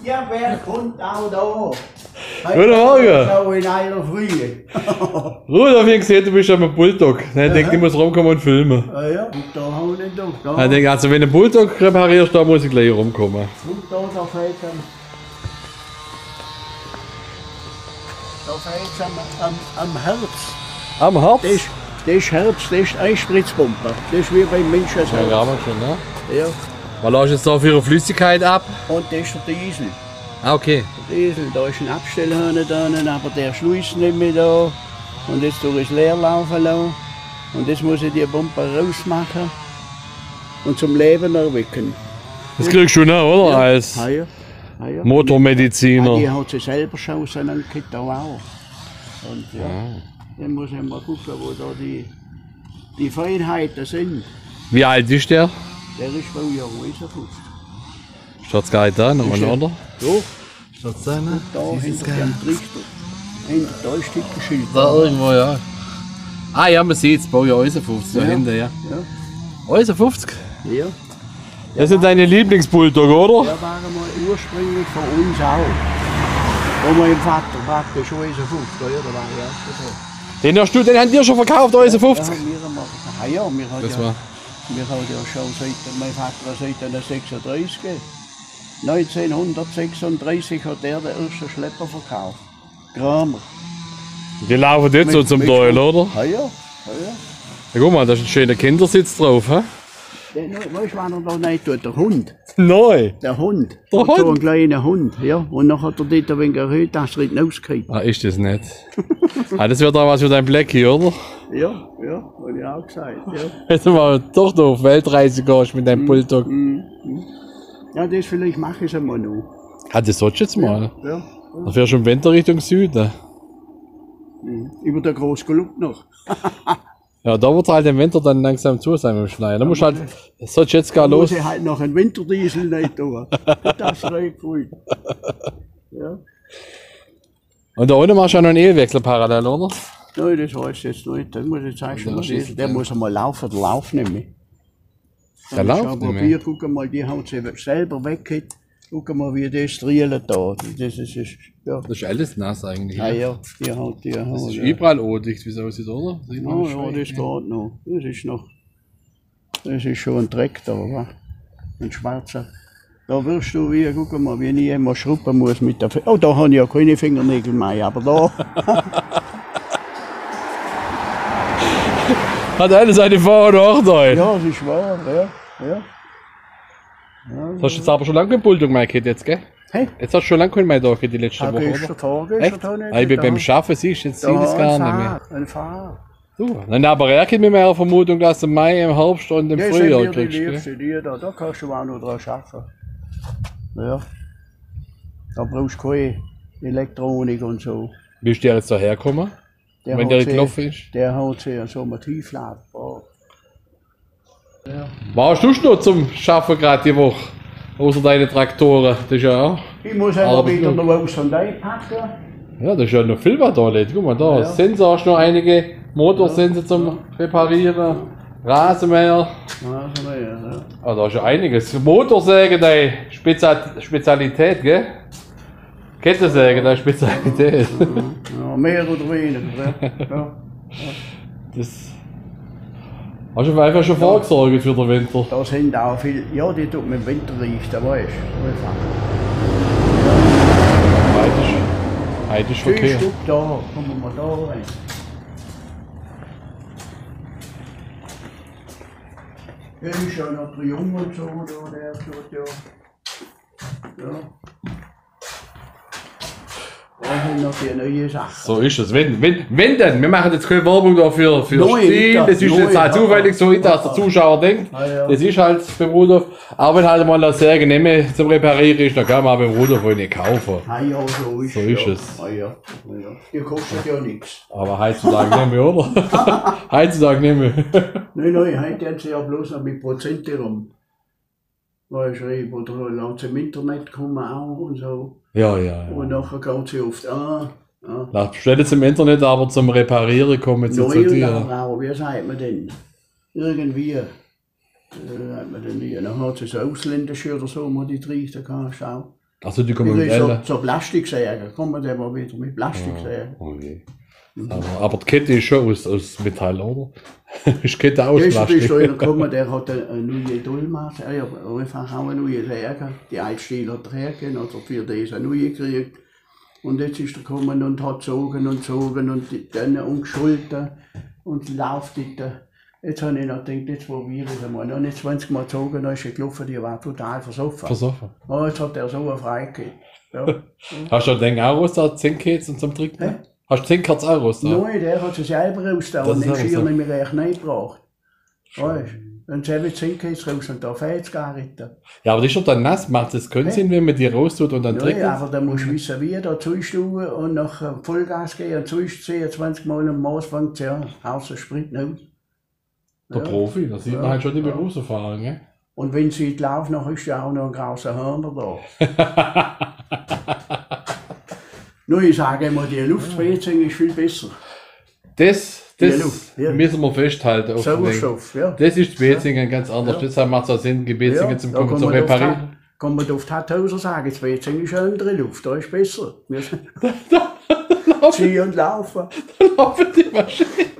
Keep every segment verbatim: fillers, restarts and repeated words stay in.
Ja, wer kommt auch da? Guten Morgen. So in aller Frühe. Rudolf, ich sehe, du bist am Bulldog. Nein, ich denke, ich muss rumkommen und filmen. Ja, ja. Und da haben wir den doch. Da. Ich denke, also, wenn du einen Bulldog reparierst, da muss ich gleich rumkommen. Und da, da fehlt dann, da fehlt es am, am, am Herz. Am Herz? Das ist, das ist Herz, das ist Einspritzpumpe. Das ist wie beim Menschen das Herz. Ja, ja, schon, ne? Ja. Weil da ist jetzt so viel Flüssigkeit ab. Und das ist der Diesel. Ah, okay. Der Diesel, da ist ein Abstellhahn drin, aber der schleust nicht mehr da. Und jetzt tue ich es leer laufen lassen. Und jetzt muss ich die Pumpe rausmachen und zum Leben erwecken. Das kriegst du noch, oder? Ja. Als Motormediziner. Ah, ja. Ah, die hat sie selber schon auseinandergehauen, da auch. Und ja, dann muss ich mal gucken, wo da die, die Feinheiten sind. Wie alt ist der? Der ist Baujahr einundfünfzig. Schaut es gar nicht an, oder? Doch. Schaut es an, ne? Da hinter dem Trichter. Hinter, da ist die Geschichte. Da irgendwo, ja. Ah ja, man sieht es, Baujahr einundfünfzig, da hinten, ja. Ja. Einundfünfzig? Ja. Das sind deine Lieblingsbulldogge, oder? Der war einmal ursprünglich von uns auch. Wo mein Vater praktisch einundfünfzig, ja, da war ich auch schon da. Den hast du, den haben die schon verkauft, einundfünfzig? Ja, haben wir einmal verkauft. Ah ja, wir haben ja, wir haben ja schon seit, mein Vater seit den sechsunddreißig. Neunzehnhundertsechsunddreißig hat er den ersten Schlepper verkauft. Kramer. Die laufen jetzt so zum Teil, oder? Ah ja, ah ja. Ja, guck mal, da ist ein schöner Kindersitz drauf, hä? Der, ne, weißt du, was er da rein tut? Der Hund. Nein. Der Hund. Der Hund? So ein kleiner Hund, ja. Und dann hat er dort ein wenig erhöht, dass er nicht rausgeht. Ah, ist das nett. Ah, das wird auch was für deinen Blackie, oder? Ja, ja, habe ich auch gesagt, ja. Wenn du mal doch noch auf Weltreise gehst mit deinem Bulldog. Mm, mm. Ja, das vielleicht mache ich es einmal noch. Ah, das solltest du jetzt mal. Ja, ja. Da fährst du im Winter Richtung Süden. Mhm. Über der Großglockner. Ja, da wird es halt im Winter dann langsam zu sein mit dem Schnee. Da musst du halt, das solltest du jetzt gar los. Da muss ich halt noch einen Winterdiesel rein tun. Das reicht gut. Ja. Und da unten machst du auch noch einen Ölwechsel parallel, oder? Nein, das weiß ich jetzt nicht. Das muss ich jetzt erst mal, der muss einmal laufen, der läuft nicht mehr. Der läuft nicht mehr. Probier, guck mal, die haut sie selber weg. Guck mal, wie das strielt da. Das ist, ist, ja. Das ist alles nass eigentlich, ne? Ah ja, die haut, die haut, ja. Das ist überall odlig, wie es aussieht, oder? Sieht man schön, ja. Ja, das geht noch. Das ist noch, das ist schon ein Dreck da, wa? Ein schwarzer. Da wirst du wie, guck mal, wie ich immer schrubben muss mit der Fi-, oh, da habe ich ja keine Fingernägel mehr, aber da. Hat alles seine Vor- und Nachteile. Ja, das ist wahr, ja, ja. Ja, ja. Hast du jetzt aber schon lange keinen Bulldog mehr gehabt jetzt, gell? Hä? Jetzt hast du schon lange keinen mehr da gehabt, die letzte Woche, oder? Ah, gestern, vorgestern habe ich gehabt. Echt? Ah, ich bin beim Schaffen, siehst du, jetzt sehe ich es gar nicht mehr. Da ein Fahr-, ein Fahr-. Du, nein, aber er geht mit meiner Vermutung, dass im Mai, im Herbst und im Frühjahr kriegst, gell? Das sind mir die liebsten Lieder, da kannst du auch noch dran schaffen. Ja. Da brauchst du keine Elektronik und so. Wie ist der jetzt dahergekommen? Wenn der gelaufen ist? Der hat sich ja so mit Tieflade gebaut. Ja. Was hast du noch zum Schaffen gerade die Woche? Außer deine Traktoren. Das ist ja auch. Ich muss einfach wieder noch was von da packen. Ja, da ist ja noch viel, was da liegt. Guck mal da. Ja. Sensor hast du noch einige. Motorsensen zum Reparieren. Rasenmäher. Rasenmäher, ja. Ah, da ist ja einiges. Motorsäge, deine Spezia-, Spezialität, gell? Kettensäge, deine Spezialität. Ja, mehr oder weniger, ja. Ja. Das hast du einfach schon vorgesorgt für den Winter? Da sind auch viel, ja, die tut man im Winter richten, weisst du. Einfach. Heute ist, heute ist verkehrt. Viel Stück da, kommen wir mal da rein. Der ist ja noch der Junge und so, der, der tut ja. Ja. Da sind noch die neuen Sachen. So ist es. Wenn, wenn, wenn dann, wir machen jetzt keine Werbung dafür, für Stil. Nein, das ist jetzt halt zufällig so, nicht, dass der Zuschauer denkt, das ist halt beim Rudolf. Aber wenn halt mal eine Säge nicht mehr zum Reparieren ist, dann kann man auch beim Rudolf eine kaufen. Ah ja, so ist es. So ist es. Ah ja, ja. Die kostet ja nichts. Aber heutzutage nicht mehr, oder? Heutzutage nicht mehr. Nein, nein, heute haben sie ja bloß noch mit Prozente rum. Weil ich schreibe, oder laut im Internet kommen auch und so. Ja, ja, ja. Und nachher geht sie oft an. Ja. Na, bestellt sie im Internet, aber zum Reparieren kommen sie zu dir. Nein, und auch, wie sagt man denn? Irgendwie, äh, hat man denn hier, dann hat sie so ausländische oder so, wo die Trichter kann, schau. Also die kommen mit L. So Plastiksäge, kommen die immer wieder mit Plastiksäge. Ja, okay. Aber, aber die Kette ist schon aus, aus Metall, oder? Ist die Kette aus Plastik? Gestern ist da einer gekommen, der hat eine, eine neue Dolmasse, ja, einfach auch eine neue Säge, die alte Stiel hat er hergegeben, hat er für diese eine neue gekriegt. Und jetzt ist er gekommen und hat gezogen und gezogen und die Denne und geschulten und läuft dort. Jetzt habe ich noch gedacht, jetzt probiere ich es einmal. Dann habe ich zwanzig Mal gezogen, dann ist sie gelaufen, die war total versoffen. Versoffen? Oh, jetzt hat er so eine Freude gehabt. Ja. Hast du den auch raus, da zehn Kerzen zum Trinken? Hä? Hast du zehn Kerzen auch raus, da? Nein, der hat sie selber raus, da und den Schirm habe ich mir echt nicht gebracht. Weisst, wenn sie eben zehn Kerzen raus und da fehlt es gar nicht. Ja, aber das ist doch dann nass, macht das keinen Sinn, wenn man die raus tut und dann trinkt? Ja, aber dann musst du wissen, wie da zuerst tun und nach Vollgas gehen und zuerst zehn, zwanzig Mal am Maß fängt sie an. Außer Sprit, ne? Der Profi, da sieht man halt schon die Berufserfahrung, ne? Und wenn sie nicht läuft, dann ist ja auch noch ein großer Hörner da. Nur ich sage immer, die Luft zu Betzing ist viel besser. Das, das müssen wir festhalten. Sauerstoff, ja. Das ist in Betzing ganz anders. Ja. Deshalb macht es auch Sinn, in Betzing zu kommen, zu reparieren. Ja, da kann man oft Tatthauser sagen, in Betzing ist eine andere Luft, da ist besser. Wir sind da, da, da laufen. Ziehen und laufen. Da laufen die Maschinen.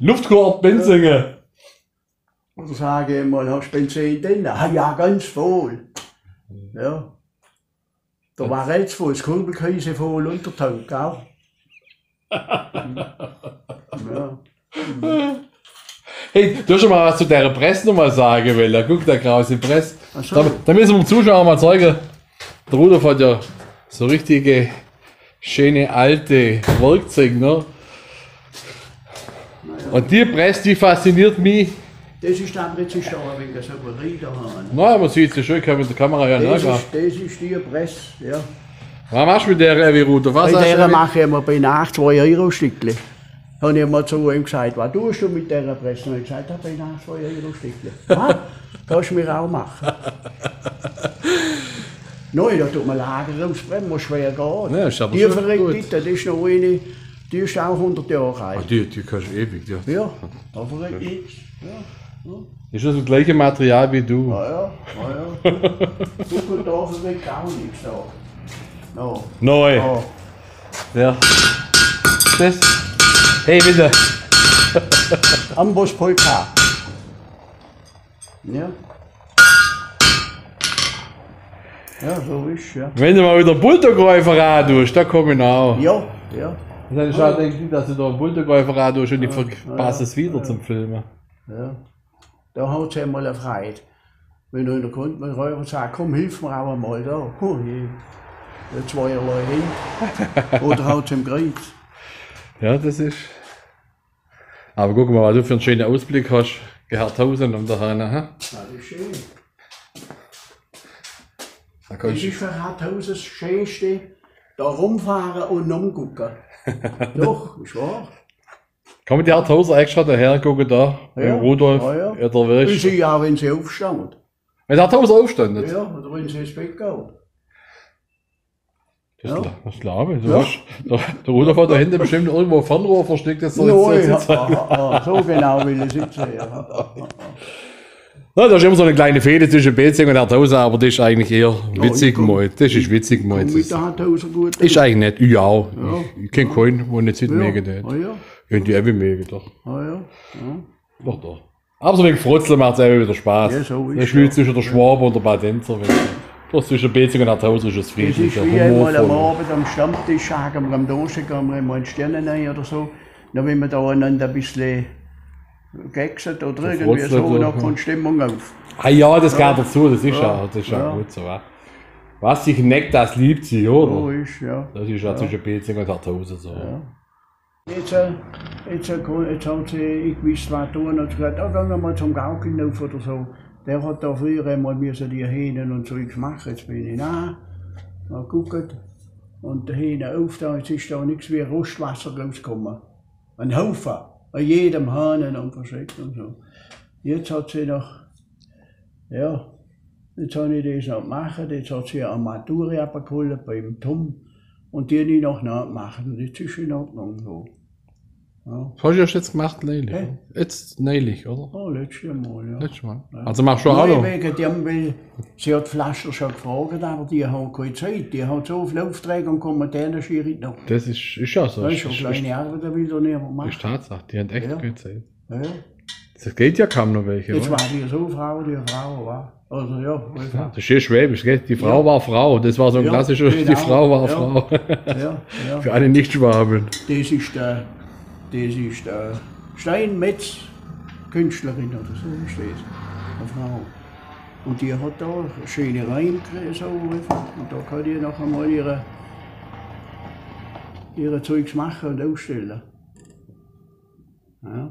Luftkurort Benzingen. Und sage ich mal, hast du Benzin drin? Ah ja, ganz voll. Ja. Da war rechts voll, das Kurbelkreuz voll und der Tank auch. Ja. Hey, du hast schon mal was zu der Presse noch mal sagen wollen. Guck, der graue Presse. Ach so. Da, da müssen wir dem Zuschauer mal zeigen. Der Rudolf hat ja so richtige schöne alte Werkzeug, ne? Na ja. Und die Presse, die fasziniert mich. Das ist dann, jetzt ist da ein wenig so ein Rieder. Nein, man sieht es ja schön, kann mit der Kamera ja nachschauen. Das ist, das ist die Presse, ja. Was machst du mit der, Evi Rudolf? Was hast du damit? Bei der mache ich immer bei Nacht zwei Euro Stückle. Habe ich mal zu ihm gesagt, was tust du mit der Presse? Und er hat gesagt, da bin ich auch zwei Euro Stückle. Was? Kannst du mir auch machen. Nein, da tut man Lager rausbrennen, muss schwer gehen. Ja, ist aber schon gut. Die verreckt nicht, das ist noch eine, die ist auch hundert Jahre alt. Ah, die, die kannst du ewig, ja. Ja, da verreckt nichts. Ja, ja. Ist das das gleiche Material wie du? Ja, ja, ja, ja. Guck, und da verreckt auch nichts da. No. Neu. Oh. Ja. Das. Hey, bitte. Amboss Polka. Ja. Ja, so ist, ja. Wenn du mal wieder Bulldog-Räuber ran tust, da komme ich nach. Ja, ja. Und dann ist halt, denke ich, dass du da einen Bulldog-Räuber ran tust und ich verpasse es wieder zum Filmen. Ja. Da hat es einmal eine Freude. Wenn einer kommt, mein Räuber sagt, komm, hilf mir auch einmal da. Oh je. Ja, zweierlei Hände. Oder haut es im Kreuz. Ja, das ist. Aber guck mal, was du für einen schönen Ausblick hast. Gehardhausen und daheim, ha? Ja, das ist schön. Da kannst du. Das ist für Harthausen das Schönste. Da rumfahren und umgucken. Doch, ist wahr. Kommen die Harthauser extra daher, gucken da, beim Rudolf, ja, ja. Ja, da wäre ich. Ist ja, wenn sie aufstehen. Wenn der Harthauser aufsteht? Ja, oder wenn sie ins Bett gehen. Das, ja, gla-, das glaube ich. Ja. Du hast, der, der Rudolf hat da hinten bestimmt irgendwo ein Fernrohr versteckt, das soll jetzt, ja, ah, ah, so genau will ich sitzen, ja. Na, da ist immer so eine kleine Fehde zwischen Betzing und Harthausen, aber das ist eigentlich eher witzig gemeint. Ja, ich komm, das ist witzig gemeint. Mit der Harthauser gut. Ist eigentlich nett. Ja, ja. Ich, ich kenne keinen, wo nicht mögen tät. Ah, ja. Ja, die Evi mögen doch. Ah, ja. Ja. Doch, doch. Aber so ein wenig frotzeln macht es einfach wieder Spaß. Ja, so ist es. Da spielt zwischen der Schwabe und der Badenser, wenn du. Bloß zwischen Betzing und Harthausen ist es friedlich, humorvoll. Das ist wie einmal am Abend am Stammtisch, sagen wir, am Donnerstag gehen wir einmal in die Sterne rein oder so. Dann, wenn wir da einander ein bisschen geckset oder irgendwie so, gefrotzelt, da kommt Stimmung auf. Ah ja, das gehört dazu, das ist ja, das ist ja gut so, wa? Was sich neckt, das liebt sich, oder? So ist, ja. Das ist ja zwischen Betzing und Harthausen so. Ja. Jetzt, äh, jetzt, äh, jetzt hat sie, ich gewusst, was tun, und sie gesagt, oh, gehen wir mal zum Gaukel hinauf oder so. Der hat da früher einmal müssen die Hähne und Zeugs machen. Jetzt bin ich nach, mal geguckt. Und die Hähne auf, da, jetzt ist da nichts wie Rostwasser rausgekommen. Ein Haufen, an jedem Hahn und versteckt und so. Jetzt hat sie noch, ja, jetzt habe ich das noch gemacht, jetzt hat sie eine Armatur abgeholt beim Tom und die habe ich noch nachgemacht und jetzt ist sie in Ordnung so. Ja. Das hast du erst jetzt gemacht, neulich, oder? Jetzt neulich, oder? Oh, letztes Mal, ja. Letztes Mal. Ja. Also machst du auch noch? Nein, wegen dem, weil sie hat Fleischer schon gefragt, aber die haben keine Zeit. Die haben so viele Aufträge und kommen denen schier nicht nach. Das ist, ist ja so. Das ist schon eine kleine Arbeit, da will doch niemand machen. Ist Tatsache, die haben echt keine Zeit. Ja, ja. Das geht ja kaum noch welche, oder? Jetzt war die so Frau, die Frau war. Also ja, einfach. Ja, das ist schön schwäbisch, gell? Die Frau war Frau. Das war so ein klassischer, genau. Die Frau war Frau. Ja, ja. Für alle Nicht-Schwaben. Das ist der, das ist der Steinmetz-Künstlerin oder so ist das. Eine Frau. Und die hat da schöne Räume gekriegt, so einfach. Und da kann die noch einmal ihre, ihre Zeugs machen und ausstellen. Ja.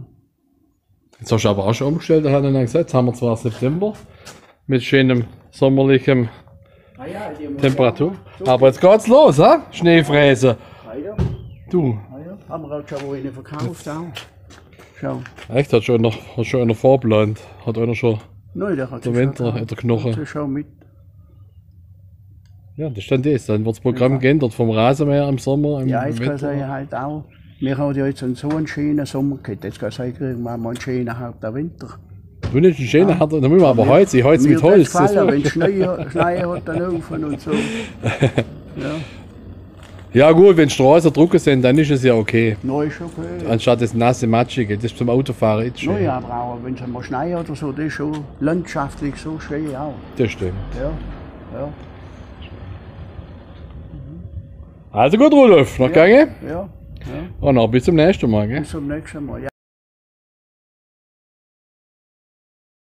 Jetzt hast du aber auch schon umgestellt, da hat er dann gesagt, jetzt haben wir zwar September mit schönem sommerlichem Temperatur. Ah ja, die muss ja auch so. Aber jetzt geht's los, ha? Schneefräse. Ah ja. Du. Ah ja. Haben wir auch schon wo eine verkauft auch. Schau. Echt? Hat schon einer, hat schon einer vorgeplant? Hat einer schon den Winter in der Knoche? Nein, der hat sich schon da, hat sich schon mit. Ja, das ist dann das. Dann wird das Programm geändert vom Rasenmäher im Sommer, im Winter. Ja, jetzt kann ich halt auch. Wir haben ja jetzt einen, so einen schönen Sommer gehabt. Jetzt kann ich sagen, kriegen wir mal einen schönen harten Winter. Du nimmst einen schönen harten, dann müssen wir aber heizen, heizen mit Holz. Mir tut's gefallen, wenn Schnee, Schnee hat, dann laufen und so. Ja. Ja gut, wenn die Straßen trocken sind, dann ist es ja okay. Nein, ist okay. Anstatt das nasse, matschige, das ist zum Autofahren jetzt schön. Nein, aber auch wenn es einmal Schnee oder so, das ist schon landschaftlich so schön auch. Das stimmt. Ja, ja. Also gut, Rudolf, noch gegangen? Ja, ja. Und noch bis zum nächsten Mal, gell? Bis zum nächsten Mal, ja.